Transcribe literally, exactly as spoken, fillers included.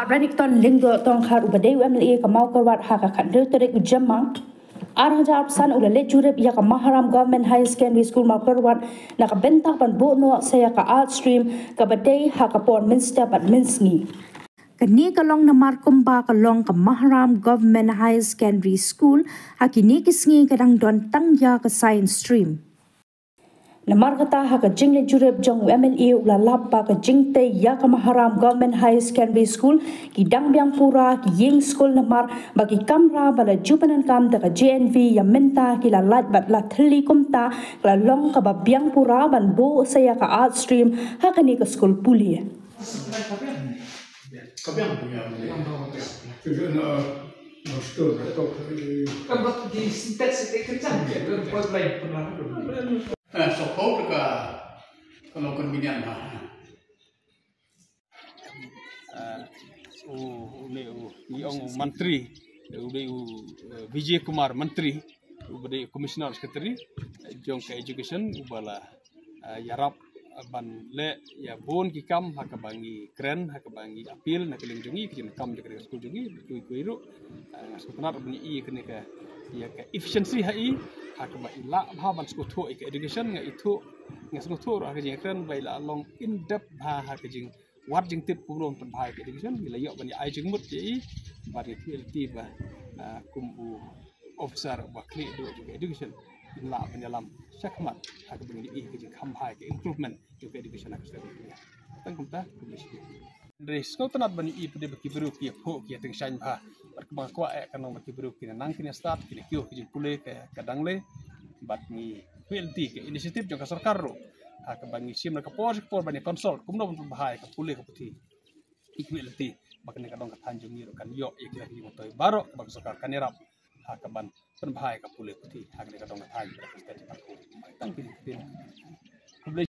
Renikton Lyngdoh Tongkhar uba dei u M L A ka Mawkyrwat ha ka khathynriew tarik u Jymmang ar hajar arphew san u la leit jurip ïa ka Maharam Government Higher Secondary School Mawkyrwat na ka bynta ban buh noh sa ïa ka Arts Stream kaba dei ha ka por mynstep bad mynsngi. Kane ka long namar kumba ka long ka Maharam Government Higher Secondary School ha kine ki sngi ka dang don tang ïa ka Science Stream. Namar kata ha ka jingleit jurip jong u M L A u la lap ba ka jingtei ïa ka Maharam Government Higher Secondary School ki dang biang pura ki ïing skul namar ba ki kamra ba la ju pyndonkam da ka J N V ïa mynta ki la lait bad la thylli, kumta ka la long kaba biang pura ban buh sa ïa ka Arts Stream ha kane ka skul pule. Eh, support ka, ka long convenient ha. Eh, u, u ne u, i ong u mantri, u dei u, eh, Vijay Kumar Mantri, u ba dei commissioner secretary, eh, jong ka education, u ba la, eh, ïarap, eh, ban leh ïa bun ki kam ha kaba ngi kren, ha kaba ngi appeal na ka liang jong ngi, ka jingkam jong ka skul jong ngi, kiwei kiwei ruh. Eh, nga sngewtynnat ban ïohi kane ka, ïa ka efficiency ha i, ha kaba i lah bha ban sngewthuh ïa ka education, nga ithuh, nga sngewthuh ruh ha ka jingkren ba i la long in depth bha ha ka jingwad jingtip kumno ban pynbha ïa ka education, ngi la ïoh ban ïa ai jingmut ïa i, bad ngi kwah lynti ba, ah, kum u officer ba khlieh duh jong ka education, in lah ban ïalam shakhmat ha kaba ngi ïohi ka jingkham bha ïa ka improvement jong ka education ha ka state of Meghalaya. Tang kumta, khublei shibun. Hynrei sngewtynnat ban ïohi pat de ba ki briew ki ïaphuh ki ïatyngshaiñ bha. Bad kaba nga kwah eh ka long ba ki briew kin nang kin ïa stad, kin ïa kiew ki jingpule ka, ka dang leh. Bad ngi kwah lynti ka initiative jong ka sorkar ruh, ha kaba ngi shim na ka por sha ka por ban ïa consult kumno ban pynbha ïa ka pule ka puthi. Ngi kwah lynti ba kane ka dong ka thaiñ jong ngi ruh kan ïoh ïa ki, ïa ki jingmyntoi baroh kaba ka sorkar kan ïarap ha kaban pynbha ïa ka pule puthi ha kane ka dong ka thaiñ. Tang ki jingkyrpad.